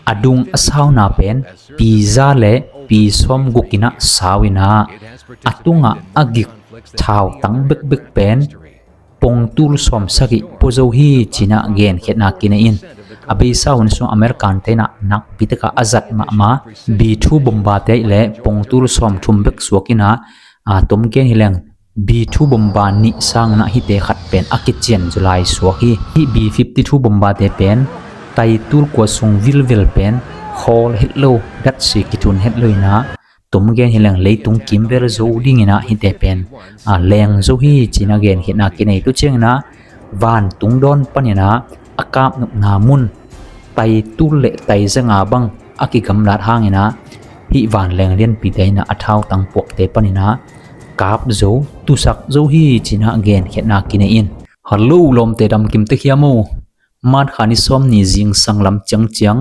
ອະດຸງອະຊາວນາເປັນ ປີຈາ ແລະ ປີຊອມກຸກກິນະຊາວວິນາ ອະຕຸງອະອາກິກ ທ້າວຕັງເບັກເບັກເປັນ ປົງຕູລຊອມຊາກິ ໂປໂຈຮີ ຈີນະ ແກນເຂດນາກິນະອິນ ອາເບຊາຫຸນຊຸງອາເມລິກັນເຕນະ ນັກປິຕະກະອາຈັດມະມາ ບີທູບົມບາເຕ ແລະ ປົງຕູລຊອມທຸມເບັກຊວກກິນະ ອາ ຕົມແກນຮີແລງ ບີທູບົມບານິຊາງນະ ຮີເຕຂັດເປັນ ອາກິຈຽນຈຸລາຍຊວກຮີ ຮີບີຟິບທີທູບົມບາເຕເປັນ ໄຕຕູລກົວຊຸງວິລເວລເປັນ ຄໍເຮັດໂລ ດັດຊີກິທຸນເຮັດເລີຍນະ ຕົມແກນຮີແລງ ເລຕຸງກິມເວລໂຈດິງນະ ຮີເຕເປັນ ອາ ແລງໂຈຮີ ຈີນະ ແກນເຂດນາກິນະອິນ ຕຸເຈງນະ ວານຕຸງດອນປະນິນະ ອາກາບນຸກນາມຸນ ໄຕຕູລເລໄຕຈະງາບັງ ອາກິກຳລາດຮ່າງນະ ຮີວານແລງລຽນປີໄດນະ ອາທ້າວຕັງປວກເຕປະນິນະ ກາບໂຈ ຕຸສັກໂຈຮີ ຈີນະ ແກນເຂດນາກິນະອິນ ຮາໂລ ລອມເຕດຳກິມເຕຂຽໂມ ມາດຂານິຊອມນີຈິງສັງລຳຈຽງຈຽງ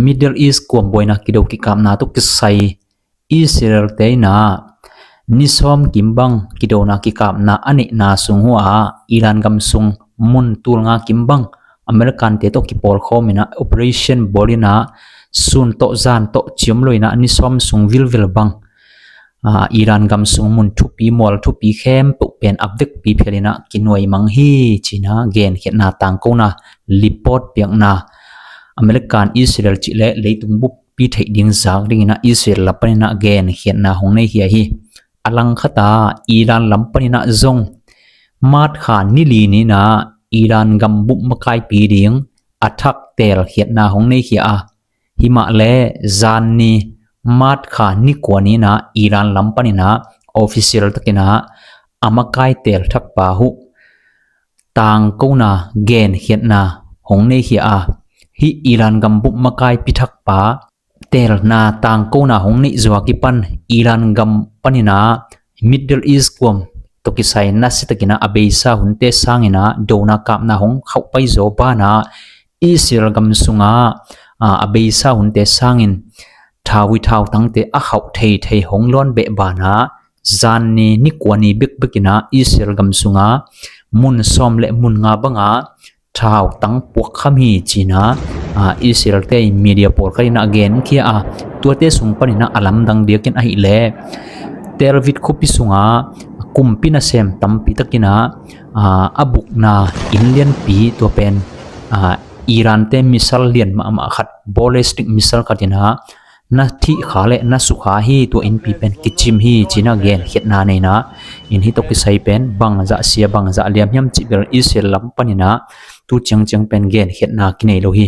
ມິດເດິລອີສ ກວມບອຍນາ ກິໂດກິກາບນາ ຕຸກກິໄຊ ອິດສະຣາເອລເຕນະ ນິຊອມກິມບັງ ກິໂດນາ ກິກາບນາ ອານິນາ ຊຸງຫົວອາ ອີຣານກຳຊຸງ ມຸນຕູລງາກິມບັງ ອາເມລິກັນເຕໂຕະກິປອລຄໍມິນະ ໂອເປເຣຊັນບອລິນາ ຊຸນໂຕະຈານໂຕະຈິມໂລຍນະ ນິຊອມຊຸງວິລເວລບັງ ອາ ອີຣານກຳຊຸງມຸນທຸປີມອລທຸປີແຄມ ປຸເປັນອັບເດັກປີເພລິນະ ກິນວຍມັງຮີ ຈີນະ ແກນເຂດນາຕາງເກົານາ ລິປອດປຽກນາ ອາເມລິກັນ ອິດສະຣາເອລຈິແລະ ເລຕຸງບຸບ ປີໄທດິງຈາກດິງນະ ອິດສະຣາເອລລຳປະນິນະ ແກນເຂດນາຫົງໃນເຂດຮີ ອະລັງຄະຕາ ອີຣານລຳປະນິນະ ຈົງ ມາດຂານນິລີນີນາ ອີຣານກຳບຸບມະກາຍປີດິງ ອາທັກແຕລເຂດນາຫົງໃນເຂດອາ ຫິມະແລ ຈານນີ ມາດຂານນິກວານີນາ ອີຣານລຳປະນິນະ ອອຟຟິຊຽລຕະກິນາ ອາມະກາຍແຕລທັກປາຫຸ ຕາງເກົານາ ແກນເຂດນາ ຫົງເນເຄຍອາ ຫິອີຣານກຳບຸບມະກາຍພິທັກປາ ແຕລນາຕາງເກົານາ ຫົງເນໂຈອາກິປັນ ອີຣານກຳປະນິນາ ມິດເດິລອີສກວມ ໂຕກິໄຊ ນາເຊຕະກິນາ ອາເບຊາ ຮຸນເຕຊາງອິນາ ໂດນາກາບນາ ຫົງເຂົ້າໄປໂຈບານາ ອິດສະຣາເອລກຳຊຸງອາ ອາເບຊາ ຮຸນເຕຊາງອິນ ທາວິທາວຕັງເຕ ອາເຂົ້າເທເທ ຫົງລອນເບບານາ ຈານນີ ນິກວານີ ເບັກເບັກກິນາ ອິດສະຣາເອລກຳຊຸງອາ ມຸນຊອມ ແລະ ມຸນງາບັງອາ ທ້າວຕັງປວກຄຳຮີຈີນາ ອາ ອິດສະຣາເອລເຕ ມີເດຍໂປລຄະລິນາ ແກນເຄຍອາ ຕົວເຕຊຸງປະນິນາ ອາລຳດັງເດຍກິນອາຫິແລ ເຕລວິດຄຸປິຊຸງອາ ກຸມປິນາເຊມ ຕຳປິຕະກິນາ ອາ ອາບຸກນາ ອິນລຽນປີ ຕົວເປັນ ອາ ອີຣານເຕ ມິສເຊລລຽນມະອະມະຄັດ ບອລເລສຕິກມິສເຊລຄາຕິນາ ນະທິຂາ ແລະ ນະສຸຂາຮີ ຕົວເອັນປີເປັນກິຈິມຮີ ຈີນາແກນເຂດນາໃນນາ ອິນຮີຕົກກິໄຊເປັນ ບັງຈະເຊຍ ບັງຈະລຽມ ຮຽມຈິເບລ ອິດສະຣາເອລລຳປະນິນາ ຕູຈຽງຈຽງເປັນແກນເຂດນາກິເນໂລຮີ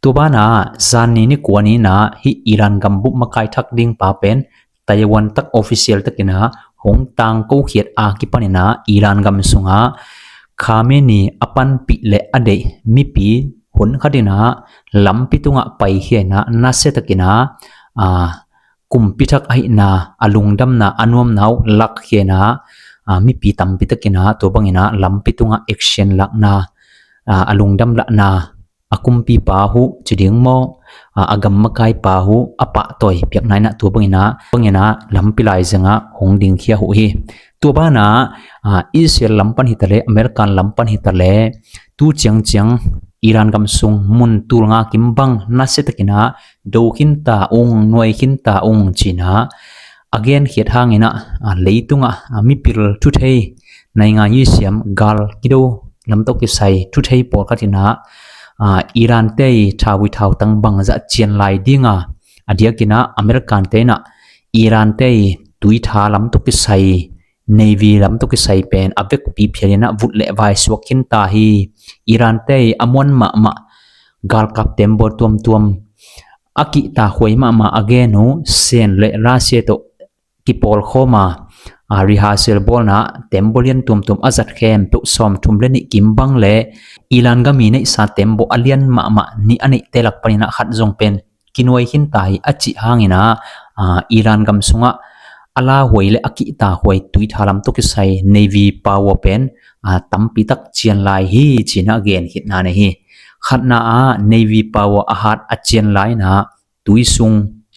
ຕົວບານາ ຈານນີ ນິກວານີນາ ຫິອີຣານກຳບຸບມະກາຍທັກດິງປາເປັນ ໄຕວອນຕັກ ອອຟຟິຊຽລ ຕະກິນາ ຫົງຕາງເກົາຂຽດ ອາກິປະນິນາ ອີຣານກຳຊຸງອາ ຄາເມນີ ອະປັນປິ ແລະ ອະເດ ມິປີ ຫົນຄະດິນາ ລຳປິຕຸງະ ໄປເຄຍນາ ນາເຊຕະກິນາ ອາ ກຸມປິທັກ ອະຫິນາ ອະລຸງດຳນາ ອະນວມນາວ ລັກເຄຍນາ ອາ ມິປີ ຕຳປິຕະກິນາ ຕົວບັງອິນາ ລຳປິຕຸງະ ເອັກເຊນລັກນາ ອາ ອະລຸງດຳລະນາ ອາກຸມປີປາຫຸ ຈະດິງມໍ ອາ ອາກຳມະກາຍປາຫຸ ອະປະຕອຍ ປຽກນາຍນະ ຕົວບັງອິນາ ບັງອິນາ ລຳປິລາຍເຊງອາ ຫົງດິງເຄຍຫຸເຮ ຕົວບານາ ອາ ອິດສະຣາເອລລຳປັນຫິຕາເລ ອາເມລິກັນລຳປັນຫິຕາເລ ຕູຈຽງຈຽງ ອີຣານກຳຊຸງ ມຸນຕູລງາກິມບັງ ນາເຊຕະກິນາ ໂດຄິນຕາອຸງ ນວຍຄິນຕາອຸງ ຈີນາ ອາແກນເຂດຫາງອິນາ ອາ ເລຕຸງອາ ອາ ມິປິລທຸເທ ໄນງານຢີສຽມ ກາລກິໂດ ລຳຕົກກິໄຊ ທຸເທ ປອລຄາຕິນາ ອາ ອີຣານເຕ ທາວິທາວຕັງ ບັງຈະຈຽນລາຍດິງອາ ອາເດຍກິນາ ອາເມລິກັນເຕນະ ອີຣານເຕ ຕຸຍທາ ລຳຕົກກິໄຊ ເນວີ ລຳຕົກກິໄຊເປັນ ອາເວັກປີເພຍນະ ວຸດ ແລະ ວາຍສວກຄິນຕາຮີ ອີຣານເຕ ອາມວນມະມະ ກາລກັບເຕັມບໍຕວມຕວມ ອາກິຕາຫວຍມະມະ ອາເກນູ ເຊນ ແລະ ລາເຊໂຕ ກິປອລໂຄມາ ອາ ຣີຮາເຊລບອລນະ ເຕັມບໍລຽນຕວມຕວມ ອາຈັດແຄມ ປຸຊອມທຸມເລນິ ກິມບັງ ແລະ ອີຣານກາມີ ໄນສາເຕັມບໍ ອາລຽນມະມະ ນິອານິ ເຕລັກປະນິນະ ຂັດຈົງເປັນ ກິນວຍຄິນຕາຮີ ອາຈິຫາງອິນາ ອາ ອີຣານກຳຊຸງອາ ອາລາຫວຍ ແລະ ອາກິຕາຫວຍ ຕຸຍທາລຳຕົກກິໄຊ ເນວີປາວເປັນ ອາ ຕຳປີຕັກຈຽນລາຍຮີ ຈີນາແກນເຂດນາໃນຮີ ຂັດນາອາ ເນວີປາວ ອາຫາດ ອາຈຽນລາຍນາ ຕຸຍຊຸງ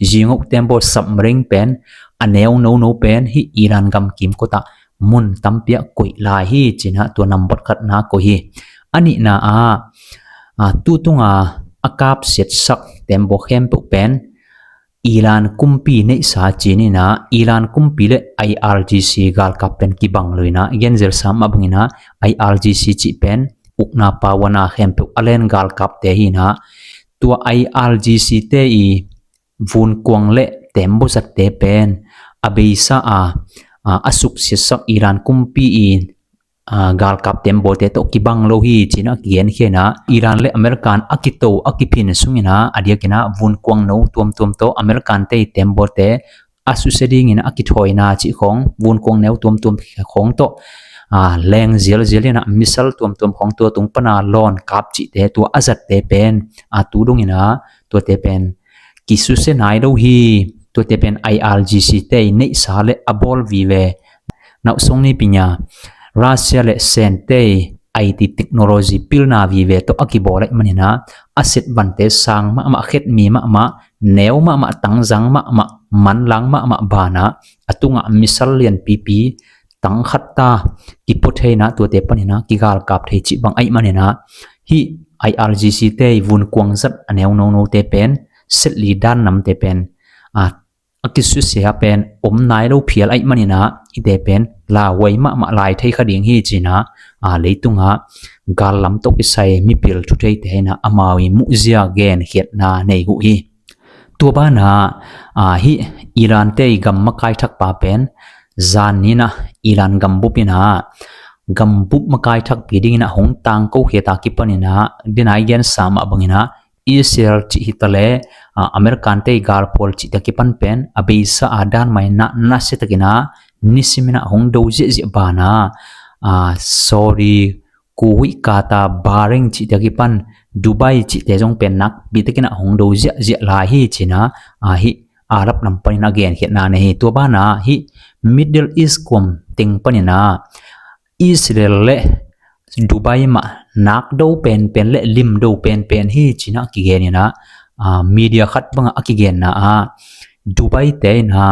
ຢີງົກແຕມໂບ ສັບມະເຣັງແປນ ອາແນວໂນໂນແປນ ຫິອີຣານກຳກິມໂກຕະ ມຸນຕຳເປຍ ກົຍລາຍຮີ ຈີນາ ຕົວນຳບົດຂັດນາໂກຮີ ອານິນາອາ ອາ ຕູຕຸງອາ ອາກາບເສັດສັກເຕັມບໍ່ແຄມເປັກແປນ ອີຣານກຸມປີເນສາຈີນນີ້ນະ ອີຣານກຸມປີ ແລະ ໄອອາລຈີຊີ ການກັບເປັນກິບັງເລີຍນະ ເຢັນເຈລສາມາບັງນະ ໄອອາລຈີຊີ ຈີເປັນ ອຸກນາປາວະນາແຄມເປັກອາແລນການກັບແຕ່ຮີນະ ຕົວໄອອາລຈີຊີເຕອີ ວຸນກວງ ແລະ ເຕັມບໍລິສັດເຕເປັນ ອາເບຊາອາ ອາ ອາສຸກເສດສັກ ອີຣານກຸມປີອີ ອາ ການກັບເຕັມບໍ່ແຕ່ໂຕະກິບັງໂລຮີຈີນອາກຽນເຄນາ ອີຣານ ແລະ ອາເມລິການອາກິໂຕອາກິພິນສຸງນາ ອາດຽກິນາ ວຸນກວງໂນຕວມຕວມໂຕ ອາເມລິການເຕເຕັມບໍ່ແຕ່ ອາສຸເສດີງນາ ອາກິຖອຍນາຈິຂອງ ວຸນກວງແນວຕວມຕວມຂອງໂຕ ອາ ແລງເຈລເຈລນາ ມິສເຊລຕວມຕວມຂອງຕົວຕຸງປະນາລອນກັບຈິແຕ່ຕົວອາຈັດເຕເປັນ ອາຕູດົງນາ ຕົວເຕເປັນ ກິສຸເຊນາຍໂດຮີ ຕົວເຕເປັນ ໄອອາລຈີຊີເຕ ເນສາ ແລະ ອາບອລວີເວ ນາວຊົງນີປິນຍາ ຣາເຊຍ ແລະ ເຊນເຕ ໄອທີເຕັກໂນໂລຊີ ປິລນາວີເວ ໂຕອາກິບໍໄລມັນນາ ອາເຊັດວັນເຕ ຊາງມະມະ ເຄັດມີມະມະ ແນວມະມະ ຕັງຈັງມະມະ ມັນລາງມະມະ ບານາ ອາຕຸງອາ ມິສເຊລລຽນປີປີ ຕັງຄັດຕາ ກິໂປເທນາ ຕົວເຕເປັນນາ ກິກາລະກາບເທຈິບັງໄອມັນນາ ຮີ ໄອອາລຈີຊີເຕ ວຸນກວງຈັດ ອາແນວໂນໂນເຕເປັນ ເຊັດລີດ້ານນຳເຕເປັນ ອາ ອາກິສຸເຊຍເປັນ ອົມນາຍໂລເພຍໄລມັນນາ ຮີເຕເປັນ ລາວໄວມະມະລາຍໄທຄະດິງຮີຈີນາ ອາ ເລີຍຕຸງອາ ການລຳຕົກກິໄຊ ມີປິລທຸເທຍເຕນາ ອາມາວິມຸເຊຍ ແກນເຂດນາ ເນຫຸຮີ ຕົວບານາ ອາ ຮີ ອີຣານເຕກຳມະກາຍທັກປາເປັນ ຈານນີ້ນະ ອີຣານກຳບຸບນາ ກຳບຸບມະກາຍທັກປີດິງນະ ຫົງຕາງໂກເຄຕາກິປັນນາ ເດນາຍແກນສາມາບັງນາ ອິສຣາເອລຈິຫິຕາເລ ອາ ອາເມລິການເຕກາລໂພລຈິຕະກິປັນເປັນ ອາເບຊາອາດານໄມນະ ນາເຊຕະກິນາ ນິຊິມິນະ ຫົງໂດເຈເຈບານາ ອາ ໂຊດີ ກູວິກາຕາ ບາເຣັງຈິຕະກິປັນ ດູໄບຈິເຕຈົງເປັນນັກ ບິຕະກິນະ ຫົງໂດເຈເຈລາຮີຈີນາ ອາ ຮີ ອາຣັບນຳປະນິນາແກນເຂດນາເນ ຕົວບານາ ຮີ ມິດເດິລອີສກວມເຕັງປະນິນາ ອິສຣາເອລ ແລະ ດູໄບມະ ນາກໂດເປັນເປັນ ແລະ ລິມໂດເປັນເປັນ ຮີຈີນາ ກິເກນນາ ອາ ມີເດຍຄັດບັງອາ ກິເກນນາ ອາ ດູໄບເຕນາ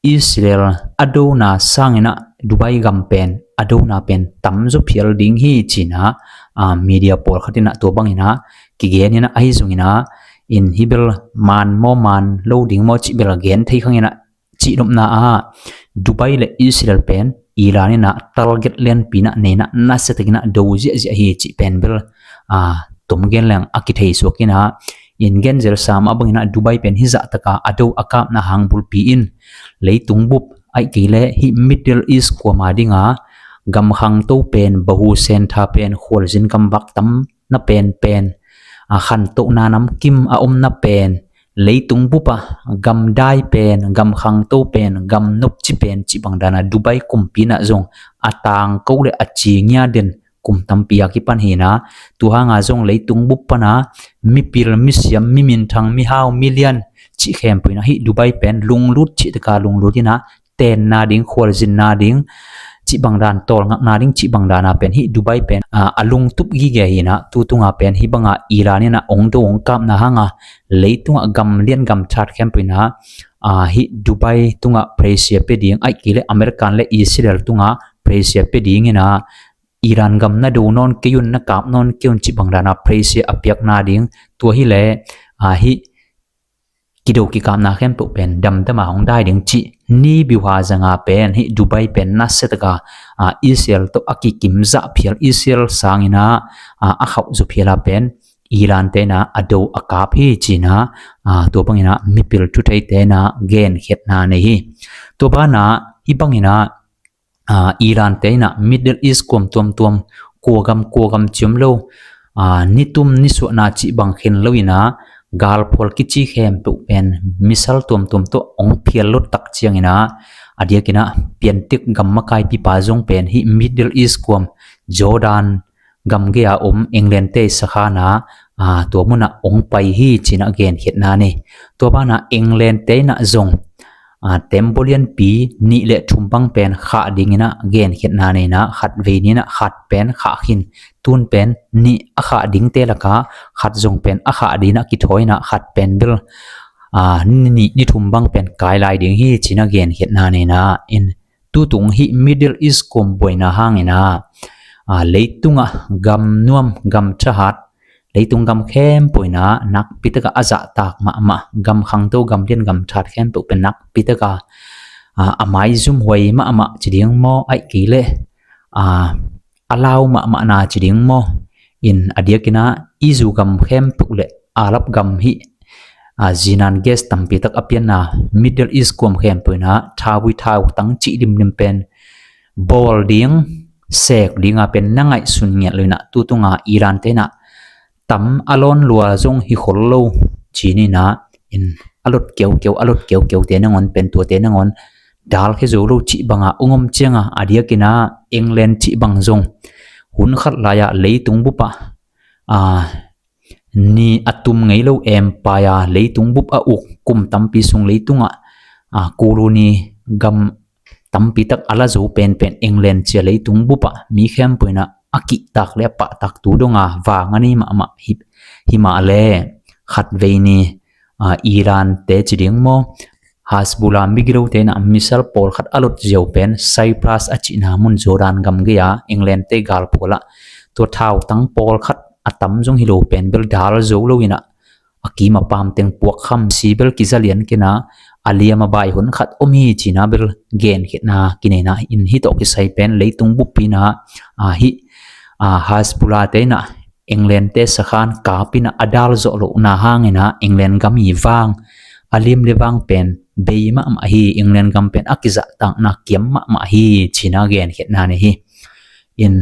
ອິສຣາເອລ ອາໂດນາ ຊາງນາ ດູໄບກຳເປັນ ອາໂດນາເປັນ ຕຳຈຸເພຍລດິງ ຮີຈີນາ ອາ ມີເດຍໂປລຄັດນາ ຕົວບັງນາ ກິເກນນາ ອາຮີຊຸງນາ ອິນຮີເບລ ມານມໍມານ ໂລດິງມໍຈິເບລ ແກນໄທຄັງນາ ຈິນົບນາອາ ດູໄບ ແລະ ອິສຣາເອລເປັນ ອີຣານນີ້ນະ ຕາລະເກັດແລນປີນະ ເນນະ ນາເສດຕະກິນະ ໂດເຈເຈເຮຈິເປັນເບລ ອາ ຕົມແກນແລງອາກິເທສວກກິນະ ອິນແກນເຈລສາມາເບິ່ງນະ ດູໄບເປັນຫິຈະຕະກາ ອາໂດອາກາບນະ ຫາງບຸລປີອິນ ເລີຍຕຸງບຸບ ໄອກີແລ ຫິມິດເດິລອີສ ກົວມາດິງາ ກຳຄັງໂຕເປັນ ບາຫູເຊັນທາເປັນ ຄວນຊິນກຳບັກຕຳ ນະເປັນເປັນ ອາ ຄັນໂຕນານຳກິມ ອາອົມນະເປັນ ເລີຍຕຸງບຸບ ອາ ກຳດາຍເປັນ ກຳຄັງໂຕເປັນ ກຳນົບຈິເປັນ ຈິບັງດານາ ດູໄບກຸມປີນະ ຈົ່ງ ອາຕາງເກົາເລ ອາຈີງຍາເດັນ ກຸມຕຳປີອາກິປັນເຮນາ ຕູຮາງາຈົ່ງ ເລີຍຕຸງບຸບປະນາ ມີປິລ ມີສຽມ ມີມິນທັງ ມີຮາວ ມີລຽນ ຈິແຄມປຸຍນະ ຫິດູໄບເປັນ ລຸງລຸດ ຈິຕະກາ ລຸງລຸດນະ ແຕນນາດິງ ຄວນຊິນນາດິງ ຈິບັງດານ ຕອລງັກນາດິງ ຈິບັງດານາເປັນ ຫິດູໄບເປັນ ອາ ອາລຸງຕຸບກິເກຫິນະ ຕູຕຸງອາເປັນ ຫິບັງອາ ອີຣານນີ້ນະ ອົງໂດອົງກາບນາຫາງາ ເລີຍຕຸງອາ ກຳລຽນກຳທາດແຄມປຸຍນະ ອາ ຫິດູໄບຕຸງອາ ເພຣເຊຍເປດີງ ໄອກີເລ ອາເມລິກັນ ແລະ ອິສຣາເອລ ຕຸງອາ ເພຣເຊຍເປດີງນະ ອີຣານກຳນະໂດນອນເກຍຸນ ນະກາບນອນເກຍຸນ ຈິບັງດານາ ເພຣເຊຍອາປຽກນາດິງ ຕົວຫິແລ ອາ ຫິ ກິໂດກິກາມນາແຄມໂປເປັນ ດຳຕະມາຂອງໄດ້ດຶງຈິ ນີບິວຫາຈະງາເປັນ ຫິດູໄບເປັນ ນາເສດຕະກາ ອາ ອິສຣາເອລໂຕອາກິກິມຈະເພຍລ ອິສຣາເອລຊາງນາ ອາ ອາເຂົາຈຸເພລາເປັນ ອີຣານເຕນາ ອາໂດອາກາບຫິຈີນາ ອາ ຕົວບັງຫິນາ ມິປິລທຸໄທເຕນາ ແກນເຂດນາເນຫິ ຕົວບານາ ຫິບັງຫິນາ ອາ ອີຣານເຕນະ ມິດເດິລອີສ ກວມຕົວມຕົວມ ກົວກຳ ກົວກຳຈຽມໂລ ອາ ນິຕຸມ ນິສວນາ ຈິບັງເຂັນໂລອີນາ ກາລໂພລກິຈິແຄມໂປເປັນ ມິສເຊລຕົວມຕົວມໂຕ ອົງເພຍລລົດຕັກຈຽງອີນາ ອາດຽກິນະ ປຽນຕິກກຳມະກາຍປີປາຈົ່ງເປັນ ຫິມິດເດິລອີສ ກວມ ຈໍດານ ກຳເກອາອົມ ເອັງແລນເຕສະຄານາ ອາ ຕົວມຸນະ ອົງໄປຫິຈີນະ ແກນເຂດນາເນ ຕົວບານາ ເອັງແລນເຕນະ ຈົ່ງ ອາ ເຕັມບໍລຽນປີ ນິເລທຸມບັງເປັນ ຂະດິງນະ ແກນເຂດນາເນນະ ຂັດເວນີນະ ຂັດເປັນ ຂະຂີນ ຕູນເປັນ ນິ ອາຂະດິງເຕລະກາ ຂັດຈົ່ງເປັນ ອາຂະດີນະ ກິຖອຍນະ ຂັດເປັນເບລ ອາ ນິ ນິ ນິທຸມບັງເປັນ ກາຍລາຍດິງ ຫິຈີນະ ແກນເຂດນາເນນະ ອິນ ຕູຕຸງ ຫິມິດເດິລອີສ ກົມບວຍນາຫາງນະ ອາ ເລີຍຕຸງອາ ກຳນວມ ກຳທະຫາດ Leitung gam khempui na nak pi taka a za tak mama, gam khangtou, gam lian, gam that khempui pen nak pi taka a, a maizum huai mama chi ding maw, ahih kei leh a, a lau mama na chi ding maw. In a diakin a, Izu gam khempui le Arab gam hi a, zinan gas tampi tak a pianna Middle East kuam khempui na thauvui thautang chi limlim pen bawl ding, sek ding a pen na ngaihsun ngiat lo in a, tutung a Iran te in a tam a lawn lua zong hi khol lo chi ni na. In a lot keukeu, a lot keukeu te nangawn pen tuate nangawn dal khe zo lo chi bang a ung om chiang a, a diakin a England chi bang zong hun khat lai a leitung bup a, a, ni a tum ngei lo empire, leitung bup a uk kum tampi sung leitung a, a, colony gam tampi tak a la zo penpen England chi a leitung bup a mi khempui na a kihtak le a pahtak tu dong a vang a nei mama hi, himah le khatvei ni a, Iran te chi ding maw, Hezbollah migilo te in a missile pawlkhat a lot ziau pen Cyprus a chihna mun Jordan gam gei a England te gal pawl a, tua thautang pawlkhat a tam zong hi lo pen bel dal zo lo in a, a kim a pam teng puak kham si bel kizalian ken a, a liam a bai hun khat om hi chi na bel genkhiatna kinei na. In hi tawh kisai pen leitung bup pi na a hi, a, Hezbollah te in a England te sakhan kap in a dal zo lo na hang in a England gam hi vang a lim le vang pen bei mama hi, England gam pen a kizahtakna kiam mama hi chi na genkhiatna nei hi. In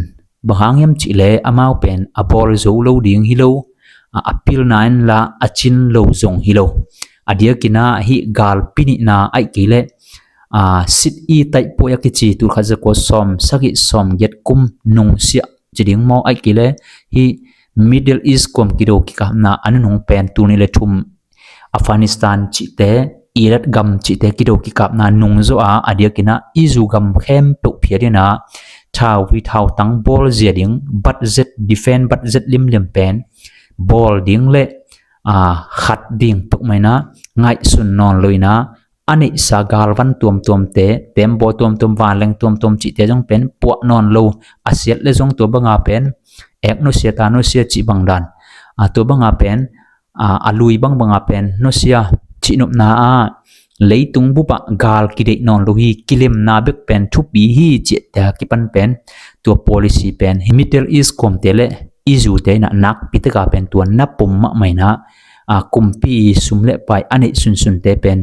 bang hang hiam chi le amau pen a bawl zo lo ding hi lo, a, a pilna in la a chin lo zong hi lo. A diakin a hi gal pi nihna ahih kei le, a, sit i taih puai a kichi tul khat za kua sawm sagih sawm giat kum nung sia chi ding maw, ahih kei le hi Middle East kuam kido kikapna a nunung pen tul nih le thum Afghanistan chihte, Iraq gam chihte kido kikapna nung zo a, a diakin a Izu gam khempeu phiat in a thauvui thautang bawl zia ding budget, defense budget limlim pen bawl ding le, a, khat ding peuhmah in a ngaihsun nawn lo in a, a neihsa galvan tuamtuam te, tembaw tuamtuam, vanleng tuamtuam chihte zong pen puah nawn lo, a siat le zong tua bang a pen ek nusia ta nusia chi bang dan, a, tua bang a pen, a, a lui bangbang a pen nusia chi nopna a, leitung bup a gal kideih nawn lo hi, kilemna bek pen thupi hi chih te a kipan pen tua policy pen hi Middle East kuam te le Izu te in a nak pi taka pen tua na pum mama in a, a, kumpi sum le pai a neih sunsun te pen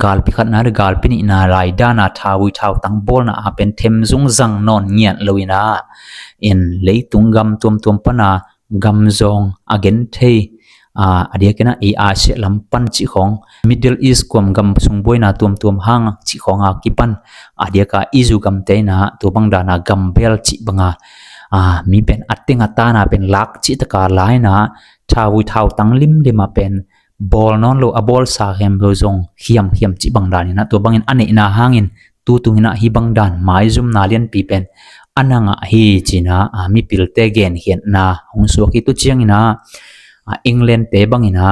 gal pi khatna le gal pi nihna lai dan a thauvui thautang bawlna a pen them zung zang nawn ngiat lo in a, in leitung gam tuamtuam pan a gam zawng a genthei, a, a diakin a ei Asia lam pan chih khawng, Middle East kuam gam sung buaina tuamtuam hang chih khawng a kipan, a diak a Izu gam te in a tua bang dan a gam bel chih bang a, a, mi pen a teng a tan a pen lak chih taka lai in a thauvui thautang limlim a pen bawl nawn lo, a bawlsa khempeu zong khiam khiam chih bang dan in a, tua bangin a neihna hangin tutung in a hi bang dan maizumna lianpi pen a na ngah hi chi in a, a, mipilte genkhiatna hong suak hi. Tua chiang in a, a, England te bang in a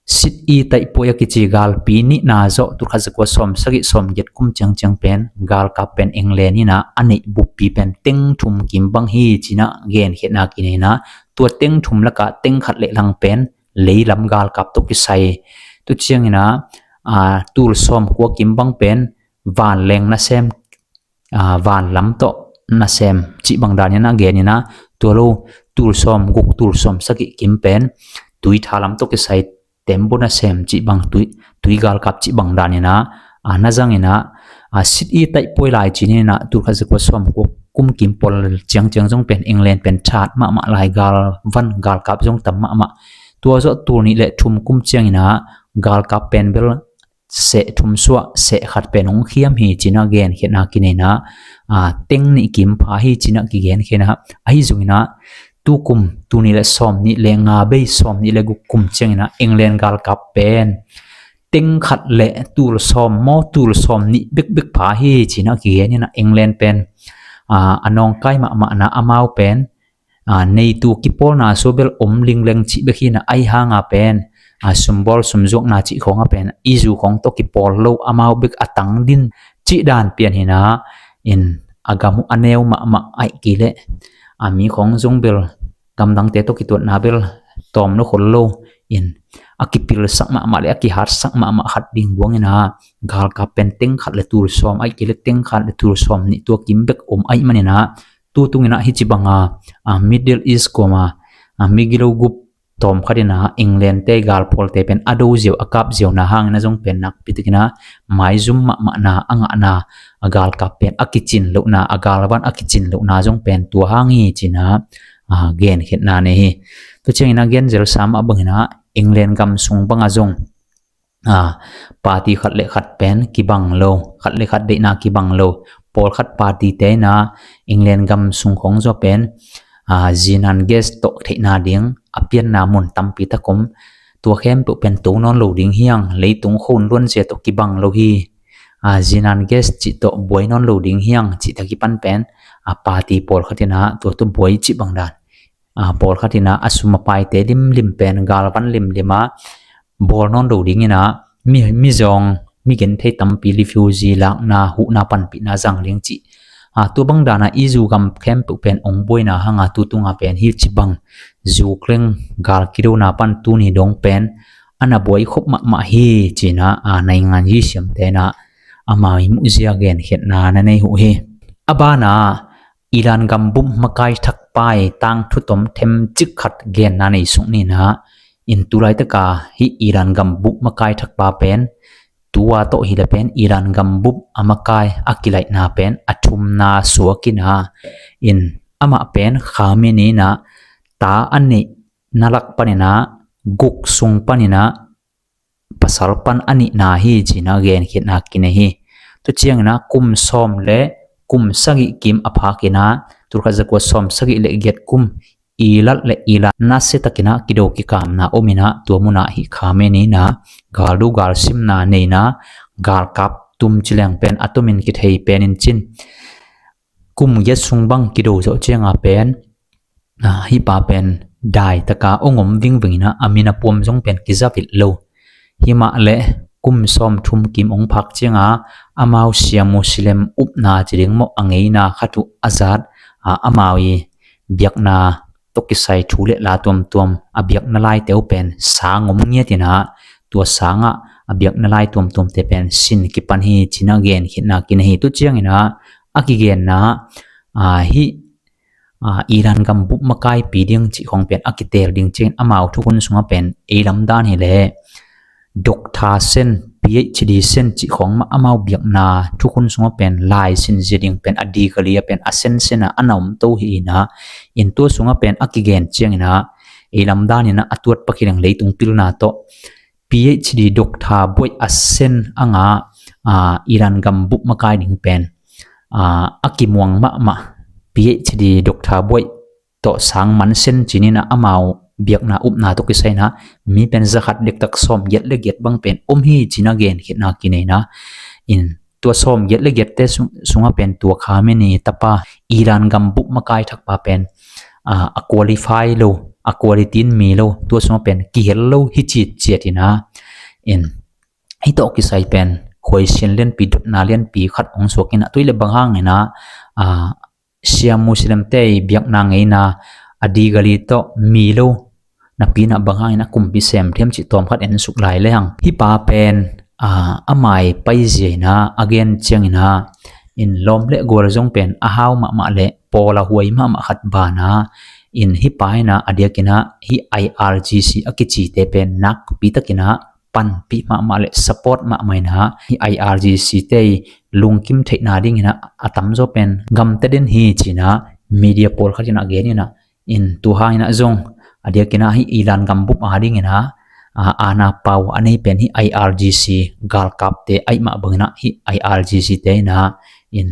sit i taih puai a kichi gal pi nihna zawh tul khat za kua sawm sagih sawm giat kum chiang chiang pen galkap pen England in a a neih buppi pen teng thum kim bang hi chi in a genkhiatna kinei in a, tua teng thum lak a teng khat le lang pen lei lam galkap tawh kisai. Tua chiang in a, a, tul sawm kua kim bang pen vanleng nasem, a, van lam tawh nasem chih bang dan in a gen in a, tua lo tul sawm guk tul sawm sagih kim pen tui tha lam tawh kisai tembaw nasem chih bang tui, tui galkap chih bang dan in a, a, na zang in a, a, sit i taih puai lai chi in a tul khat za kua sawm kua kum kim pawl chiang chiang zong pen England pen that mama lai, galvan galkap zong tam mama. Tua zawh tul nih le thum kum chiang in a galkap pen bel seh thum suah seh khat pen hong khiam hi chi in a genkhiatna kinei in a, a, teng nih kim pha hi chi in a kigenkhiat in a, ahi zong in a tukum tul nih le sawm nih le nga bei sawm nih le guk kum chiang in a England galkap pen teng khat le tul sawm maw tul sawm nih bekbek pha hi chi in a kigen in a England pen, a, a nawngkai mama na amau pen, a, neitu kipawlna sua bel om lingleng chih bek hi in a, ahi hang a pen, a, sumbawl sumzuakna chih khawng a pen Izu khawng tawh kipawl lo, amau bek a tang din chih dan pian hi in a, in a gam uh a neu mama ahih kei le, a, mi khawng zong bel ກຳລັງແຕ່ຕົກຂີ້ຕົວະໜ້າເບວ ຕອມໂລຄົນໂລ ເອັນ ອາກິປິລສັກມະມະ ແລະ ອາກິຫາດສັກມະມະ ຂັດດິງບວງນີ້ນະ ການກັບເປັນເຕັງຂັດ ແລະ ຕູລຊອມ ອາກິເລັກເຕັງຂັດ ແລະ ຕູລຊອມນີ້ ຕົວກິມເບັກອົມໄອມະນີ້ນະ ຕູຕຸງນີ້ນະ ຮິຈິບັງອາ ອາ ມິດເດິລອີສໂກມາ ອາ ມິກິໂລກຸບ ຕອມຂັດນີ້ນະ ເອັງແລນເຕ ການໂພລເຕ ເປັນອາໂດເຈວ ອາກາບເຈວນາ ຫາງນະ ຈົ່ງເປັນນັກປິຕະກິນະ ມາຍຈຸມມະມະນາ ອາງະນາ ອາການກັບເປັນອາກິຈິນລຸນາ ອາກາລະວັນ ອາກິຈິນລຸນາ ຈົ່ງເປັນຕົວຫາງຮີຈີນະ ອາ ແກນເຮັດນາເນຮີ ໂຕຈຽງນະ ແກນເຈລສາມາເບິ່ງນະ ເອັງແລນກຳຊຸງບັງອາຈົງ ອາ ປາຕີຂັດເລຂັດແປນກິບັງໂລ ຂັດເລຂັດເດນາກິບັງໂລ ໂພລຂັດປາຕີເຕນາ ເອັງແລນກຳຊຸງຂອງໂຈເປັນ ອາ ຈີນານເກສໂຕເທນາດິງ ອາປຽນນາມຸນຕຳປີຕະກົມ ຕົວແຄມເປັນໂຕນອນໂລດິງຮຽງ ເລຕຸງໂຄນລວນເຈໂຕກິບັງໂລຮີ ອາ ຈີນານເກສຈິໂຕບວຍນອນໂລດິງຮຽງ ຈິຕະກິປັນແປນ ອາ ປາຕີໂພລຂັດເດນາ ຕົວໂຕບວຍຈິບັງດານ ອາ ໂພລຂັດເດນາ ອາສຸມມະປາຍເຕລິມລິມແປນ ກາລະວັນລິມລິມມາ ໂບລນອນໂລດິງນີ້ນະ ມີ ມີຈອງ ມີເກັນເທຕຳປີ ລິຟິວຈີ ລາກນາ ຫູນາ ປັນປີນາ ຈັງລຽງຈິ ອາ ຕົວບັງດານາ ອີຊູກຳແຄມເປັນອົງບວຍນາ ຫາງາຕູຕຸງອາແປນ ຮີຈິບັງ ຈູເຄລັງ ກາລະກິໂດນາ ປັນຕູນີດົງແປນ ອານາບວຍຄົບມະມະຮີຈີນາ ອາ ໃນງານຢີສຽມແຕນາ ອາມາມີມຸເຈຍແກນເຮັດນາ ໃນໃນຫູເຮ ອາບານາ ອີລານກຳບຸບມະກາຍທັກປາຍ ຕ່າງທຸຕົມເທັມຈິກຂັດແກນນາໃນສຸງນີ້ນາ ອິນຕູໄລຕະກາ ຮີອີລານກຳບຸບມະກາຍທັກປາແປນ ຕົວໂຕຮີລະແປນ ອີລານກຳບຸບອະມະກາຍ ອາກິໄລນາແປນ ອະທຸມນາ ສວກິນາ ອິນອະມະແປນ ຄາເມນີນາ ຕາອະນິນາລັກປະນິນາ ກຸກຊຸງປະນິນາ ປະສາລະປັນອະນິນາຮີຈີນາແກນເຂດນາກິນນະຮີ ຕຸຈຽງນາ ກຸມຊອມ ແລະ ກຸມສະກິກິມອະພາກິນາ ຕຸລະຄະຈະກົດຊອມ ສະກິ ແລະ ກຽດກຸມ ອີລັດ ແລະ ອີລານ ນາເຊຕະກິນາ ກິໂດກິກາມນາ ໂອມິນາ ຕົວມຸນາ ຫິຄາເມນີນາ ກາລູກາລຊິມນາ ເນນາ ກາລກັບ ຕຸມຈິແລງແປນ ອາໂຕມິນກິເທຍແປນນິນຈິນ ກຸມກຽດຊຸງບັງ ກິໂດເຈາະຈຽງອາແປນ ອາ ຫິປາແປນ ດາຍຕະກາ ໂອງົມວິງວິງນາ ອາມິນາປວມຊົງແປນ ກິຈາວິດໂລ ຫິມະ ແລະ ກຸມຊອມທຸມກິມອົງພັກຈຽງອາ ອາມາວເຊຍ ມຸສລິມ ອຸບນາ ຈະເດງເມາະ ອາເງຍນາ ຄາທຸ ອາຈາດ ອາ ອາມາວອີ ບຽກນາ ຕົກກິໄຊ ທູ ແລະ ລາຕວມຕວມ ອາບຽກນາລາຍແຕວແປນ ສາງົມເງຍຕິນາ ຕົວສາງະ ອາບຽກນາລາຍຕວມຕວມແຕວແປນ ຊິນກິປັນຮີ ຈິນາແກນ ເຂດນາກິນນະຮີ ຕຸຈຽງນາ ອາກິແກນນາ ອາ ຫິ ອາ ອີລານກຳບຸບມະກາຍປີດິງ ຈິຂອງແປນ ອາກິເຕລດິງເຈນ ອາມາວທຸຄຸນສຸງອາແປນ ເອລຳດານຮີ ແລະ ດັອກທາເຊັນ ພີເອັດຈດີເຊັນ ຈິຂອງມະອາມາວບຽກນາ ທຸຄຸນສຸງອາແປນ ລາຍຊິນເຈດິງແປນ ອາດີກະເລຍແປນ ອາເຊັນເຊັນ ອານອມໂຕຮີນາ ອິນຕົວສຸງອາແປນ ອາກິແກນຈຽງນາ ເອລຳດານຮີນາ ອາຕວດປະຄິແລງເລຕຸງປິລນາໂຕ ພີເອັດຈດີ ດັອກທາ ບວຍ ອາເຊັນ ອາງາ ອາ ອີລານກຳບຸບມະກາຍດິງແປນ ອາ ອາກິມວງມະມະ ພີເອັດຈດີ ດັອກທາ ບວຍ ໂຕະສາງມັນເຊັນຈີນີນາ ອາມາວບຽກນາ ອຸບນາ ຕົກກິໄຊນາ ມີແປນຈະຂັດເດັກຕັກຊອມ ເຢັດ ແລະ ເກັດບັງແປນ ອົມຮີຈີນາແກນ ເຂດນາກິນເນນາ ອິນຕົວຊອມ ເຢັດ ແລະ ເກັດແຕ່ ສຸ ສຸງອາແປນ ຕົວຄາເມນີຕະປາ ອີລານກຳບຸບມະກາຍທັກປາແປນ ອາ ອາຄວາລີຟາຍໂລ ອາຄວາລີຕີນມີໂລ ຕົວສຸງອາແປນ ກິເຮັນໂລ ຫິຈີດ ເຈຍຕິນາ ອິນ ຫິໂຕະກິໄຊແປນ ຄວາຍຊຽນລຽນປີ ດຸດນາລຽນປີ ຂັດອົງສວກກິນນະ ຕຸຍ ແລະ ບັງຫາງເນນາ ອາ ເຊຍ ມຸສລິມເຕຍ ບຽກນາເງຍນາ ອາດີກາລີໂຕ ມີໂລ ນະປີນະ ບັງຫາງນະ ກຸມປີແຊມ ທຽມຈິຕອມ ຂັດເອັນສຸກລາຍແລງ ຫິປາແປນ ອາ ອາມາຍໄປເຈຍນາ ອາແກນຈຽງນາ ອິນລອມ ແລະ ໂກລະຈົງແປນ ອາຮາວມະມະ ແລະ ປໍລະຫວຍມະມະ ຂັດບານາ ອິນຫິປາຍນາ ອາເດຍກິນະ ຫິໄອອາລຈີຊີ ອາກິຈີເຕແປນ ນັກປີຕະກິນະ ປັນປີມະມະ ແລະ ສະປອດມະໄມນາ ຫິໄອອາລຈີຊີເຕຍ ລຸງກິມເທນາດິງນະ ອາຕຳໂຈແປນ ກຳຕະເດັນຮີຈີນາ ມີເດຍໂປລຄັດນະ ເກນນະ ອິນຕູຮານະຈົງ ອາເດຍກິນະ ຫິອີລານກຳບຸບອາດິງນະ ອາ ອານາປາວ ອາເນແປນ ຫິໄອອາລຈີຊີ ກາລກັບເຕ ໄອມະເບິ່ງນະ ຫິໄອອາລຈີຊີເຕນະ ອິນ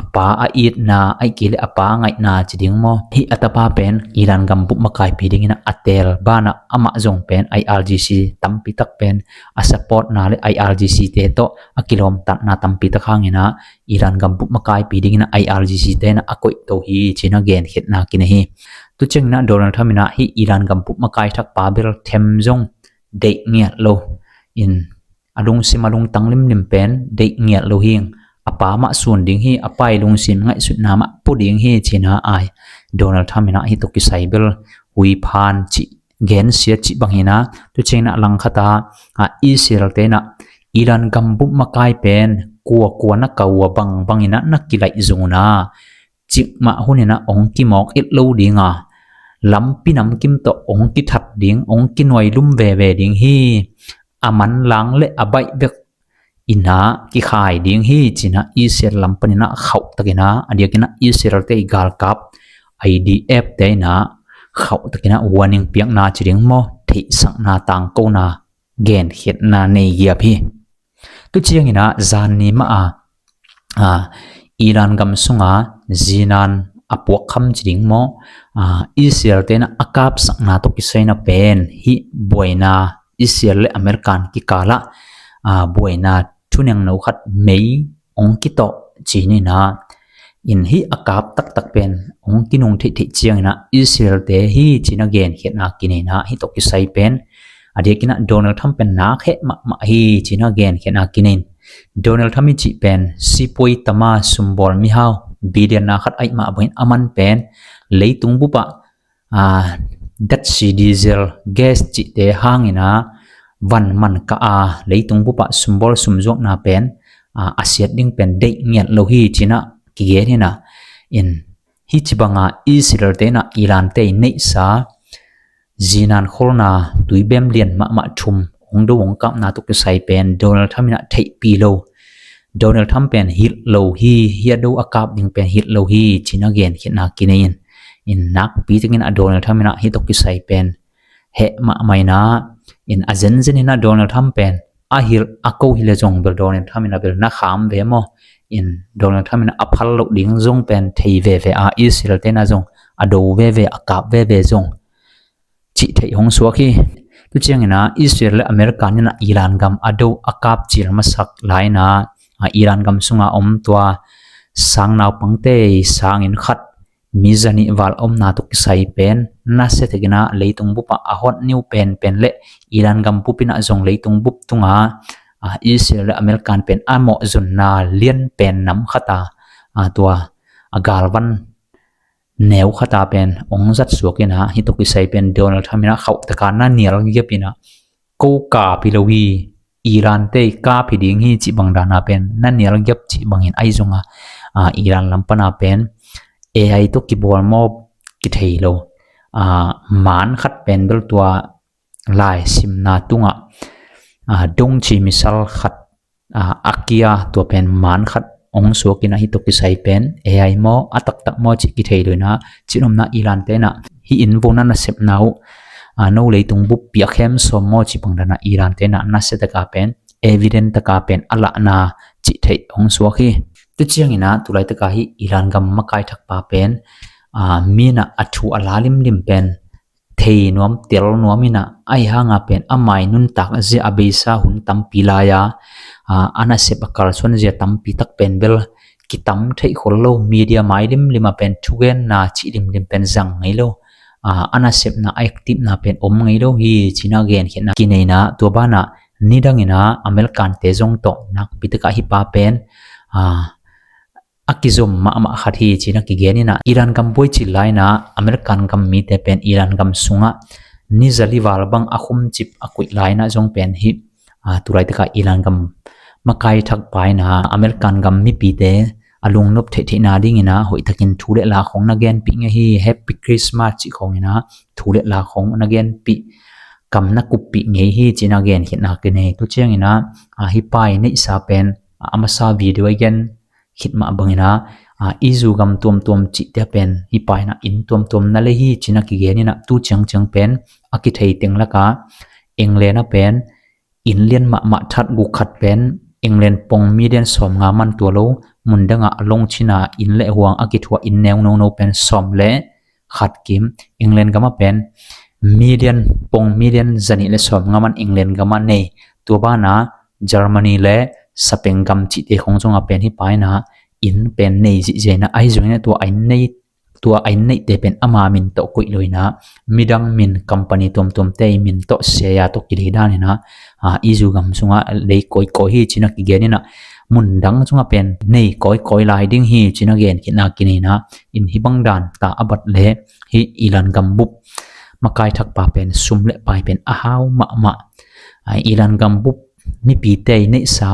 ອາປາອາອີດນາ ໄອກີ ແລະ ອາປາໄງນາ ຈະດິງມໍ ຫິອັດຕະປາແປນ ອີລານກຳບຸບມະກາຍປີດິງນະ ອາແຕລບານະ ອາມະຈົງແປນ ໄອອາລຈີຊີ ຕຳປີຕັກແປນ ອາສະປອດນາ ແລະ ໄອອາລຈີຊີເຕໂຕ ອາກິລອມຕັດນາ ຕຳປີຕະຄາງນະ ອີລານກຳບຸບມະກາຍປີດິງນະ ໄອອາລຈີຊີເຕນະ ອາກົຍໂຕຮີ ຈີນາແກນ ເຂດນາກິນນະຮີ ຕຸຈຽງນະ ໂດນັລທຳນະ ຫິອີລານກຳບຸບມະກາຍທັກປາເບລ ເທັມຈົງ ເດັກງຽດໂລ ອິນ ອາລຸງຊິມາລຸງຕັງລິມລິມແປນ ເດັກງຽດໂລຫິງ ອາປາມະສູນດິງຮີ ອາປາຍລຸງສິນໄງສຸດນາມະປຸດິງຮີ ຈີນາອາຍ ໂດນັລທຳນະ ຮີໂຕກິໄຊເບລ ຮຸຍພານ ຈີ ເກນເຊຍ ຈີບັງຮີນາ. ຕຸເຈີງນະ ລັງຄະຕາ ອາ ອິສຣາເອລເຕນະ ອີຣານກຳບຸບມະກາຍເປັນ ກົວ ກົວນະ ກາວະບັງ ບັງຮີນາ ນະກິໄລຊູນາ ຈິກມະຫຸນນະ ອົງກິມອກອິດໂລດິງອາ ລຳປິນຳກິມໂຕ ອົງກິທັດດິງ ອົງກິນວຍລຸມແວແວດິງຮີ ອາມັນລາງ ແລະ ອາໄບເບກ ອີນາ ກິຄາຍດິງຮີຈີນາ ອິເສຣເອລລຳປະນິນະ ເຂົ້າຕະກິນາ ອາດຽກິນາ ອິເສຣເອລເຕ ກາລກັບ ໄອດີເອັຟ ເຕນາ ເຂົ້າຕະກິນາ ວານິງປຽກນາ ຈີດິງມໍ ເທສັງນາ ຕາງກົວນາ ແກນເຂດນາ ເນເກຍພີ ຕຸຈຽງອີນາ ຈານນີມະອາ ອາ ອີຣານກຳຊຸງອາ ຈີນານ ອາປວກຄຳ ຈີດິງມໍ ອາ ອິເສຣເອລເຕນາ ອາກາບສັກນາ ໂຕກິໄຊນະເປັນ ຮີບວຍນາ ອິເສຣເອລ ແລະ ອາເມລິກັນ ກິກາລະ ອາ ບວຍນາ ທຸແນງໂນຄັດ ເມຍ ອົງກິໂຕ ຈີນີນາ ອິນຮີອາກາບຕັກຕັກເປັນ ອົງກິນຸງເທເທຈຽງນາ ອິເສຣເອລເຕ ຮີຈີນາແກນເຂດນາ ກິເນນາ ຮີໂຕກິໄຊເປັນ ອາດຽກິນາ ໂດນັລທຳເປັນນາແຂະມະມະ ຮີຈີນາແກນເຂດນາ ກິເນນ ໂດນັລທຳມິຈິເປັນ ຊິປ່ວຍຕະມາ ຊຸມບອລມິຮາວ ບີເດນນາຄັດໄອມະ ບໍ່ເຫັນອາມັນເປັນ ເລຕຸງບຸປະ ອາ ດັດຊີດີເຊລ ແກສຈິເຕ ຫາງອີນາ ວັນມັນກະອາ ເລຕຸງບຸປະ ຊຸມບອລ ຊຸມຈວກນາເປັນ ອາ ອາເຊດດິງເປັນ ເດກງຽດໂລຮີຈີນາ ກິເກນີນາ ອິນ ຮີຈິບັງອາ ອິສຣາເອລເຕນາ ອີຣານເຕ ເນຊາ ຈີນານໂຄລນາ ຕຸຍແບມລຽນມະມະທຸມ ອົງໂດວົງກັບນາ ໂຕກິໄຊເປັນ ໂດນັລທຳນະ ເທປີໂລ ໂດນັລທຳເປັນ ຮີໂລຮີ ເຮໂດອາກາບດິງເປັນ ຮີໂລຮີ ຈີນາແກນເຂດນາ ກິເນນ ອິນນັກປີຕະກິນາ ໂດນັລທຳນະ ຮີໂຕກິໄຊເປັນ ເຮມະໄມນາ ອິນອາເຈນເຈນນາ ໂດນັລທຳເປັນ ອາຮີອາໂກຮີເລຈົງ ເບລ ໂດນັລທຳນະ ເບລນາຄາມເວມໍ ອິນໂດນັລທຳນະ ອາພັນໂລດິງຈົງເປັນ ເທເວເວອາ ອິສຣາເອລເຕນາຈົງ ອາໂດເວເວ ອາກາບເວເວຈົງ ຈິໄທຫົງສວກຮີ ຕຸຈຽງນາ ອິສຣາເອລ ອາເມລິການນະ ອີຣານກຳ ອາໂດ ອາກາບຈີລມະສັກລາຍນາ ອາ ອີຣານກຳຊຸງອາອົມຕົວ ສາງນາວປັງເຕ ສາງອິນຄັດ ມີຈະນິວາລອົມນາ ໂຕກິໄຊເປັນ ນາເຊຕະກິນາ ເລຕຸງບຸປະ ອາຮອດນິວເປັນເປັນ ແລະ ອີຣານກຳປຸປິນະ ຈົງເລຕຸງບຸບຕຸງອາ ອາ ອິສຣາເອລ ອາເມລິການເປັນ ອາເມາະຈຸນນາ ລຽນເປັນນຳຄະຕາ ອາ ຕົວ ອາກາລວັນ ແນວຄະຕາເປັນ ອົງຈັດສວກກິນາ ຮີໂຕກິໄຊເປັນ ໂດນັລທຳນະ ເຂົ້າຕະການນາ ນຽລເກັບນະ ໂກກາພິລະວີ ອີຣານເຕກາພິດິງຮີ ຈິບັງດານາເປັນ ນານຽລເກັບ ຈິບັງເຫັນໄອຈົງອາ ອີຣານລຳປະນາເປັນ ເອໄອໂຕກິບອລມໍ ກິເທໂລ ອາ ມານຄັດເປັນ ເບລຕົວ ລາຍຊິມນາຕຸງອາ ອາ ດົງຈີມິຊາລຄັດ ອາ ອາເກຍ ຕົວເປັນມານຄັດ ອົງສວກກິນາ ຮີໂຕກິໄຊເປັນ ເອໄອມໍ ອາຕັກຕັກມໍ ຈິກິເທໂລນາ ຈິນົມນາ ອີຣານເຕນະ ຮີອິນໂວນານາເຊັບນາວ ອາ ໂນເລຕຸງບຸບ ປຽກແຄມຊອມມໍ ຈິບັງດານາ ອີຣານເຕນະ ນາເຊຕະກາເປັນ ເອວິເດນຕະກາເປັນ ອາລະນາ ຈິເທອົງສວກຮີ ຕຸຈຽງອີນາ ຕຸໄລຕະກາຮີ ອີຣານກຳມະກາຍທັກປາເປັນ ອາ ມີນະ ອາທູອາລາລິມລິມເປັນ ເທນວມ ເຕລນວມມິນະ ໄອຫາງອາເປັນ ອາມາຍນຸນຕັກ ເຈອາເບຊາ ຮຸນຕຳປີລາຍາ ອາ ອານາເຊັບອາກາລຊົນ ເຈຕຳປີຕັກເປັນ ເບລ ກິຕຳໄທໂຄລໂລ ມີເດຍມາຍລິມລິມອາເປັນ ທຸເກນນາ ຈິລິມລິມເປັນ ຈັງໄງໂລ ອາ ອານາເຊັບນາ ໄອກຕິບນາເປັນ ອົມໄງໂລ ຮີຈີນາແກນເຂດນາ ກິເນນາ ຕົວບານາ ນີດັງອີນາ ອາເມລິການເຕຈົງໂຕ ນັກປິຕະກະຫິປາເປັນ ອາ ອາກິຈົມມະອະມະຄາທີຈີນະກິເກນິນະ ອີຣານກຳບວຍຈີນລາຍນະ ອາເມລິກັນກຳມີແຕ່ເປັນ ອີຣານກຳຊຸງອະ ນິຈາລີວາລະບັງອາຄົມຈິບອາກຸຍລາຍນະ ຈົ່ງເປັນຫິ ອາ ຕຸໄລຕະກາ ອີຣານກຳມະກາຍທັກປາຍນະ ອາເມລິກັນກຳມີປີແຕ່ ອາລຸງນົບເທເທນາດິງອີນະ ໂຫຍຕະກິນທູເລລາຂອງນະແກນປິເງຮີ ແຮັບປີຄຣິສມາສຈິຂອງອີນະ ທູເລລາຂອງນະແກນປິ ກຳນະກຸບປິເງຮີຈີນະແກນເຂດນາກິເນ ຕຸຈຽງອີນະ ອາ ຫິປາຍນິສາເປັນ ອາມາຊາວີດີໂອແກນ ຄິດມາເບິ່ງນະ ອາ ອີຊູກຳຕົມໆ ຈິເຕຍເປັນ ຫິປາຍນະ ອິນຕົມໆ ນະເລຮີ ຈິນະກິເກນິນະ ຕູເຈີງເຈີງເປັນ ອາກິໄທເຕັງລະກາ ເອັງແລນະເປັນ ອິນລຽນມະມະທັດກຸກຂັດເປັນ ເອັງແລນປົງມີດຽນ ຊອມງາມັນຕົວໂລ ມຸນດະງະ ອາລົງຊິນາ ອິນແລຫວງ ອາກິທົວ ອິນແນວໂນໂນເປັນ ຊອມແລ ຂັດກິມ ເອັງແລນກຳມະເປັນ ມີດຽນ ປົງມີດຽນ ຈະນິ ແລະ ຊອມງາມັນ ເອັງແລນກຳມະເນ ຕົວບານາ ເຢຍລະມະນີ ແລະ ສະເປນກຳຈິເຕ ຂອງຈົງອາເປັນ ຫິປາຍນະ ອິນເປັນເນຈິເຈນະ ໄອຈຸງເນ ຕົວໄອເນ ຕົວໄອເນເຕເປັນ ອາມາມິນໂຕກຸຍໂລຍນະ ມີດັງມິນກຳປານີຕົມໆ ເຕມິນໂຕເຊຍາໂຕກິເລດາເນນະ ອາ ອີຊູກຳຊຸງອາ ເລໂກຍໂກຍຮີ ຈິນະກິເກເນນະ ມຸນດັງຊຸງອາເປັນ ເນກອຍໆ ລາຍດິງຮີ ຈິນາເກນ ຄິດນາກິເນນາ ອິນຮີບັງດານ ຕາອາບັດ ແລະ ຮີອີລານກຳບຸບ ມາກາຍທັກປາເປັນ ຊຸມ ແລະ ປາຍເປັນ ອາຮາວ ມະມະ ອາ ອີລານກຳບຸບ ມີປີເຕຍ ເນສາ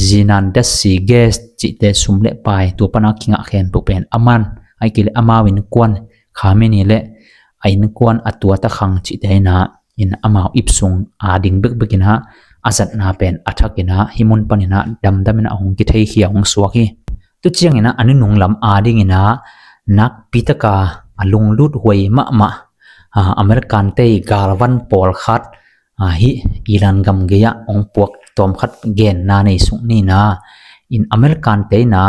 ຊີນານ ດັດຊີ ເກສ ຈິເຕ ຊຸມ ແລະ ປາຍ ຕົວປະນາ ຄິງອາແຄນ ໂປເປັນ ອາມານ ໄອເກເລ ອາມາວິນ ກວນ ຄາເມນີ ແລະ ໄອນກວນ ອາຕົວຕະຄັງ ຈິເຕນາ ອິນອາມາວ ອິບຊຸງ ອາດິງເບັກເບັກກິນາ ອາຈັດນາເປັນ ອາທັກກິນາ ຮີມຸນປະນິນາ ດຳດຳນາ ຫົງກິໄທເຂຽວ ຫົງສວກຮີ ຕຸຈຽງກິນາ ອານຸນຸງລຳ ອາດິງກິນາ ນັກປິຕະກາ ອາລຸງລຸດ ຫວຍມະມະ ອາ ອາເມລິກັນເຕຍ ກາລວັນ ປອລຄັດ ອາ ຮີອີລານກຳເກຍ ອົງປວກ ຕອມຂັດແກນນາ ໃນສຸກນີ້ນາ ອິນອາເມລິກັນເຕຍນາ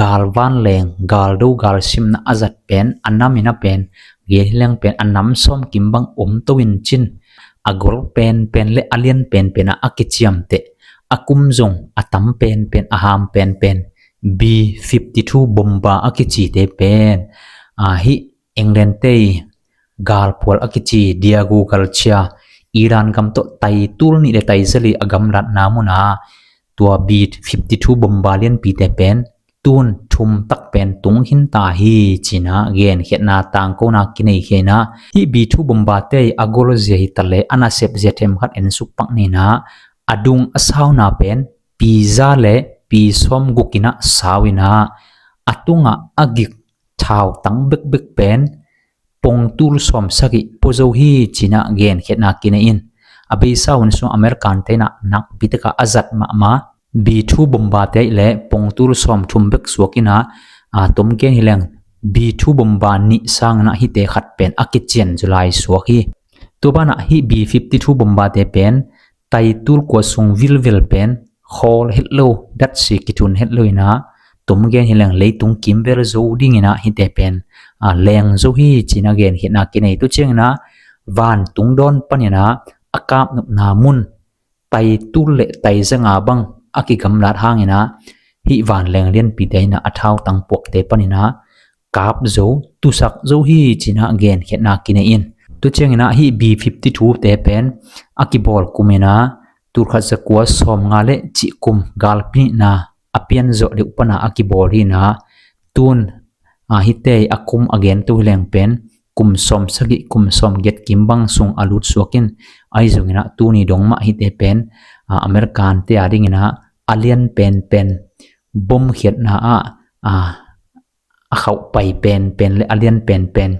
ກາລວັນແລງ ກາລດູ ກາລຊິມນາ ອາຈັດເປັນ ອານຳມິນາເປັນ ເກຍແລງເປັນ ອານຳຊອມກິມບັງ ອົມໂຕວິນຈິນ ອາໂກລເປັນເປັນ ແລະ ອາລຽນເປັນເປັນ ອາກິຈຽມເຕະ ອາກຸມຈົງ ອາຕຳເປັນເປັນ ອາຮາມເປັນເປັນ ບີ ຟິບທີທູ ບົມບາ ອາກິຈີເຕເປັນ ອາ ຮີ ເອັງແລນເຕຍ ກາລພວລ ອາກິຈີ ເດຍໂກ ກາລເຊຍ ອີລານກຳໂຕ ໄຕຕູລນີ ແລະ ໄຕຊະລີ ອາກຳລັດນາມຸນາ ຕົວ ບີ ຟິບທີທູ ບົມບາ ລຽນປີແຕເປັນ ຕູນ ທຸມຕັກເປັນ ຕຸງ ຫິນຕາຮີ ຈີນາ ເກນ ເຂດນາ ຕາງໂກນາ ກິເນເຂນາ ຮີ ບີທູ ບົມບາເຕຍ ອາໂກລເຊຍ ຮີຕະເລ ອານາເຊບ ເຊຍເທມ ຄັດເອັນ ສຸກປັກນີນາ ອາດຸງ ອາຊາວນາເປັນ ປີຊາ ແລະ ປີຊອມ ກຸກກິນາ ຊາວວິນາ ອາຕຸງ ອາກິກ ທາວຕັງເບັກເບັກເປັນ ປົງຕູລຊອມສະກິ ໂປໂຈຮີ ຈີນາ ເກນ ເຂດນາກິເນອິນ ອາເບຊາ ຫຸນຊຸງ ອາເມລິກັນເຕຍນາ ນັກປິຕະກາ ອາຈັດມະມາ ບີທູ ບົມບາເຕຍ ແລະ ປົງຕູລຊອມ ທຸມເບັກສວກກິນາ ອາຕົມເກນຮີແລງ ບີທູ ບົມບາ ນິຊາງນາ ຮີເຕ ຄັດເປັນ ອາກິຈຽນ ຈຸລາຍ ສວກຮີ ຕົວບານາ ຮີ ບີ ຟິບທີທູ ບົມບາເຕຍເປັນ ໄຕຕູລ ກົວຊຸງ ວິລເວລເປັນ ຄໍເຮັດໂລ ດັດຊີ ກິທຸນ ເຮັດໂລຍນາ ຕົມເກນຮີແລງ ເລຕຸງ ກິມເວລ ໂຈດີງນາ ຮີເຕເປັນ ອາ ແລງ ໂຈຮີ ຈີນາ ເກນ ເຂດນາກິເນ ຕຸຈຽງນາ ວານ ຕຸງດອນ ປະນິນາ ອາກາບ ນຸບນາມຸນ ໄຕຕູລ ແລະ ໄຕສະຫງ່າບັງ ອາກິກຳລາດ ຫາງນາ ຮີວານແລງ ລຽນປີເຕຍນາ ອາທາວ ຕັງປວກເຕ ປະນິນາ ກາບໂຈ ຕຸສັກ ໂຈຮີ ຈີນາ ເກນ ເຂດນາກິເນອິນ ຕຸຈຽງນາ ຮີ ບີ ຟິບທີທູ ເຕເປັນ ອາກິບອລ ກຸມເມນາ ຕູດຂັດສະກົວ ຊອມງາ ແລະ ຈິກຸມ ກາລປິນາ ອາປຽນໂຈ ເດອຸປະນາ ອາກິບອລ ຮີນາ ຕູນ ອາ ຮີເຕ ອາກຸມ ອາເກນ ຕູແລງເປັນ ກຸມຊອມສະກິ ກຸມຊອມເກັດ ກິມບັງ ຊຸງ ອາລຸດ ສວກກິນ ໄອຊຸງນາ ຕູນີດົງມະ ຮີເຕເປັນ ອາ ອາເມລິກັນເຕຍ ອາດິງນາ ອາລຽນເປັນເປັນ ບົມຂຽດນາ ອາ ອາ ອາເຂົ້າໄປເປັນເປັນ ແລະ ອາລຽນເປັນເປັນ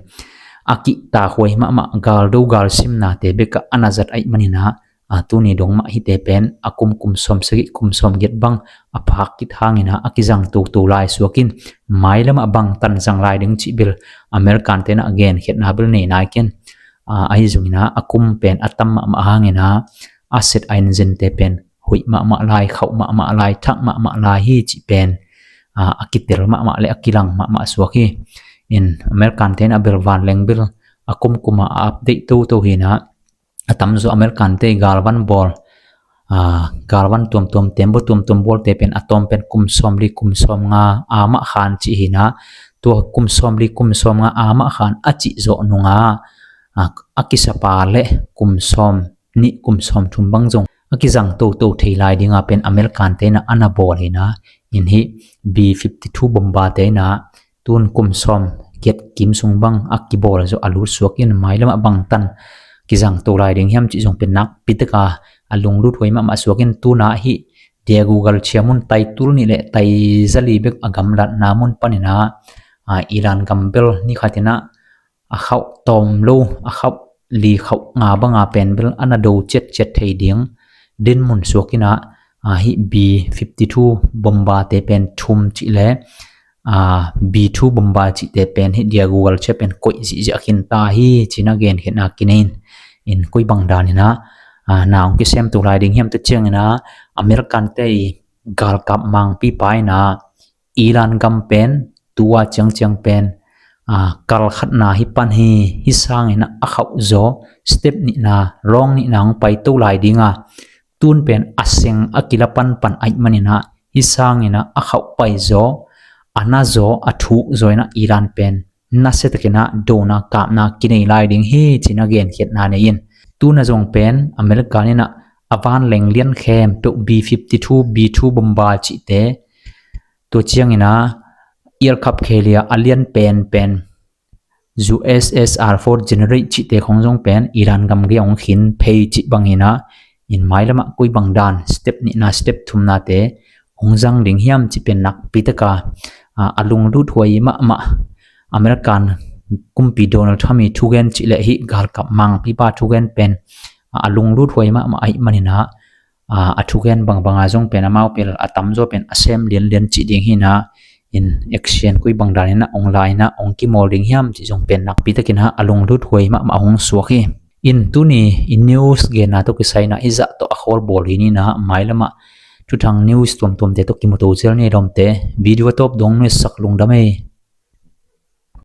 ອາກິຕາ ຫວຍມະມະ ກາລດູ ກາລຊິມນາ ເຕເບກະ ອານາຈັດ ໄອມະນິນາ ອາ ຕູນີດົງມະ ຮີເຕເປັນ ອາກຸມ ກຸມຊອມສະກິ ກຸມຊອມເກັດບັງ ອາພາກິດ ຫາງນາ ອາກິຈັງ ຕູຕູລາຍ ສວກກິນ ມາຍລະມະ ບັງຕັນ ຈັງລາຍ ດຶງຈິເບລ ອາເມລິກັນເຕນາ ເກນ ເຂດນາເບລ ເນນາຍເກນ ອາ ໄອຊຸງນາ ອາກຸມເປັນ ອາຕຳມະມະ ຫາງນາ ອາເຊັດ ໄອເອັນເຊັນ ເຕເປັນ ຫຸຍມະມະລາຍ ເຂົ້າມະມະລາຍ ທັກມະມະລາຍ ຮີຈິເປັນ ອາ ອາກິເຕລມະມະ ແລະ ອາກິລັງມະມະ ສວກຮີ ອິນ ອາເມລິກັນເຕນາເບລ ວານແລງເບລ ອາກຸມກຸມ ອາອັບເດດ ໂຕໂຕຮີນາ ອາຕຳໂຈ ອາເມລິກັນເຕ ກາລວັນບອລ ອາ ກາລວັນຕວມຕວມ ເຕັມບໍ່ຕວມຕວມ ບອລເຕເປັນ ອາຕອມເປັນ ກຸມຊອມລີ ກຸມຊອມງາ ອາມະຄານ ຈິຮີນາ ຕົວ ກຸມຊອມລີ ກຸມຊອມງາ ອາມະຄານ ອາຈິໂຈ ນຸງາ ອາ ອາກິສະປາ ແລະ ກຸມຊອມ ນິ ກຸມຊອມທຸມບັງຈົງ ອາກິຈັງ ໂຕໂຕ ເທລາຍ ດີງາ ເປັນ ອາເມລິກັນເຕນາ ອານາບອລ ຮີນາ ອິນຮີ ບີ ຟິບທີທູ ບົມບາເຕນາ ຕູນ ກຸມຊອມເກັດ ກິມຊຸງບັງ ອາກິບອລ ໂຈ ອາລຸດ ສວກກິນ ມາຍລະມະ ບັງຕັນ ກິຈັງ ໂຕລາຍ ເດັງແຮມ ຈິຈົງ ເປັນນັກປິຕະກາ ອາລຸງລຸດ ຫວຍມະມະ ສວກກິນ ຕູນາ ຮີ ເດຍໂກ ກາລເຊຍ ມຸນ ໄຕຕູລນີ ແລະ ໄຕຈະລີເບັກ ອາກຳລັດນາ ມຸນ ປານິນາ ອາ ອີລານ ກຳເບລ ນິຄາຕິນາ ອາເຂົ້າຕອມໂລ ອາເຂົ້າລີ ເຂົ້າງາບະງາ ແປນເບລ ອານາໂດ ເຈັດເຈັດ ເທເດງ ເດັນມຸນ ສວກກິນາ ອາ ຮີ ບີ ຟິບທີທູ ບົມບາເຕ ແປນທຸມຈິແລ ອາ ບີທູ ບົມບາຈິເຕ ແປນຮີ ເດຍໂກ ກາລເຊຍ ແປນກົຍ ຈິຈະຄິນຕາ ຮີ ຈິນາເກນ ເຄນາກິເນນ ເອັນ ກົຍບັງດານ ນີ້ນະ ອາ ນາວກິເຊມ ຕຸລາຍ ເດັງແຮມ ຕະຈຽງ ນີ້ນະ ອາເມລິກັນເຕ ກາລກັບມັງປີປາຍນາ ອີລານກຳເປັນ ຕົວຈຽງຈຽງເປັນ ອາ ກາລຂັດນາ ຮິບປັນຮີ ຮິບສ້າງນີ້ນະ ອາເຂົ້າໂຈ ສະເຕັບນີ້ນາ ຣອງນີ້ນາ ໄປໂຕລາຍດີງາ ຕູນເປັນ ອາເຊັງ ອາກິລະປັນປັນ ໄອມານີ້ນະ ຮິບສ້າງນີ້ນະ ອາເຂົ້າໄປໂຈ ອານາໂຈ ອາທຸໂຈນະ ອີລານເປັນ ນາເສດຕະກິນາ ໂດນາກາບນາ ກິເນລາຍດິງຮີ ຈິນາເກນ ເຂດນາເນຍິນ ຕູນນາຈົງເປັນ ອາເມລິການີ້ນະ ອາວານແຫຼງລຽນແຄມ ໂຕະ B fifty-two B two ບອມບາ ຈິເຕ ຕົວຈຽງນີ້ນະ aircraft carrier ອາລຽນແປນ ເປັນ USSR fourth generation ຈິເຕ ຂອງຈົງເປັນ ອີຣານກຳເກອງຂິນ ເພຈິບັງນີ້ນະ ອິນໄມລະມະ ກຸຍບັງດານ ສະເຕັບນີ້ນະ ສະເຕັບທຸມນາເຕ ອົງຈັງດິງຫຽມ ຈິເປັນນັກປິຕະກາ ອາ ອາລຸງລຸດຫວຍມະມະ ອາເມລິກັນ ກຸມປີ ໂດນັລ ທຣຳ ທຸເກນ ຈິເລະ ຫິກາລກັບມັງ ພິບາທຸເກນເປັນ ອາ ອາລຸງລຸດຫວຍມະມະ ອາຫິມະນີ້ນະ ອາ ອາທຸເກນບັງບັງອາຈົງເປັນ ອາມາວເປລ ອາຕຳໂຈເປັນ ອາເຊມລຽນລຽນ ຈິດິງຫີນາ ອິນເອັກເຊນ ກຸຍບັງດານນີ້ນະ ອົງລາຍນະ ອົງກິໂມລດິງຫຽມ ຈິຈົງເປັນນັກປິຕະກິນະ ອາລຸງລຸດຫວຍມະມະ ອົງສວກຮີ ອິນຕູນີ ອິນນິວສ໌ເກນາ ໂຕກິໄຊນະ ອິຈະໂຕ ອາໂຄລໂບລີນີ້ນະ ໄມລະມະ ທຸທັງນິວສ໌ຕົມໆ ເຕ ໂຕກິໂມໂຕເຈລນີ້ ດອມເຕ ວິດີໂອຕົບດົງເນ ສັກລຸງດາເມ